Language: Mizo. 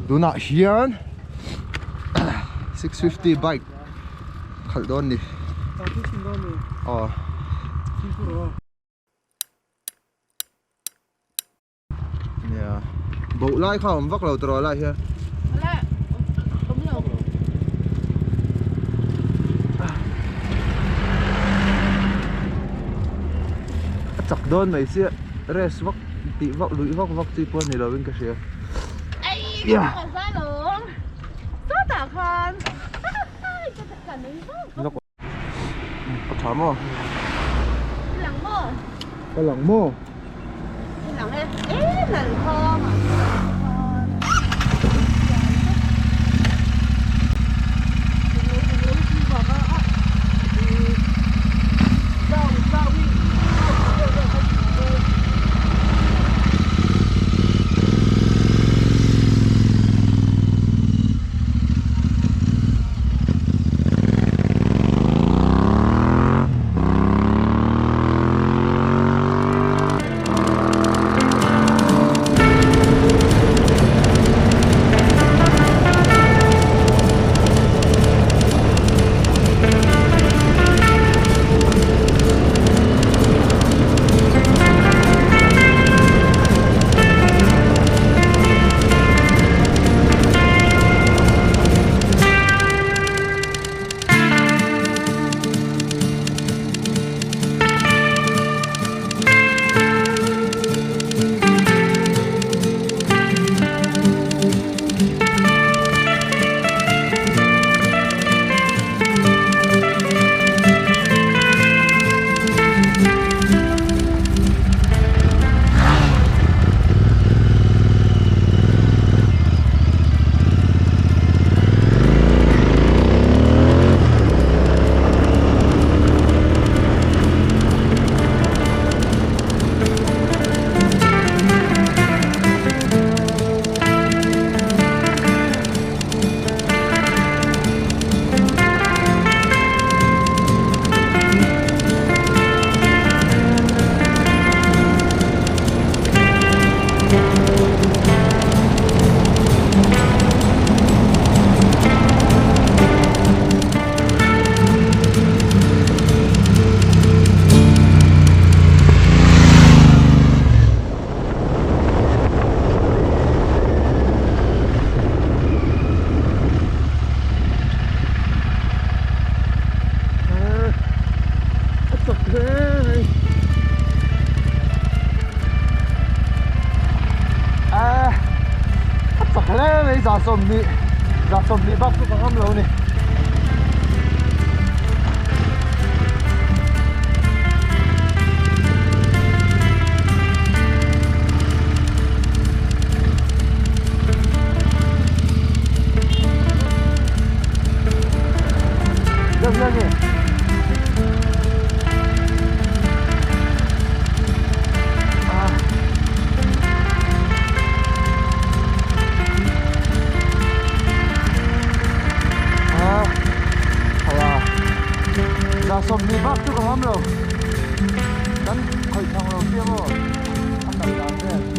Tunah hian 650 bike khalh dawn ni. Aw. Nia. Boh lai kha awm vak lo tawh lai hian. A chak dawn mai sia rest vak tih vak luih vak vak chi pawh a ni lo in ka hria. Yeah. A tha maw? Ka lang maw? A chak hle mai a chak hle mai za 20 bak chu ka ngam lo a ni. Za 20 bak chu ka ngam lo kan khawih thang lo chiang aw a kal dan vel.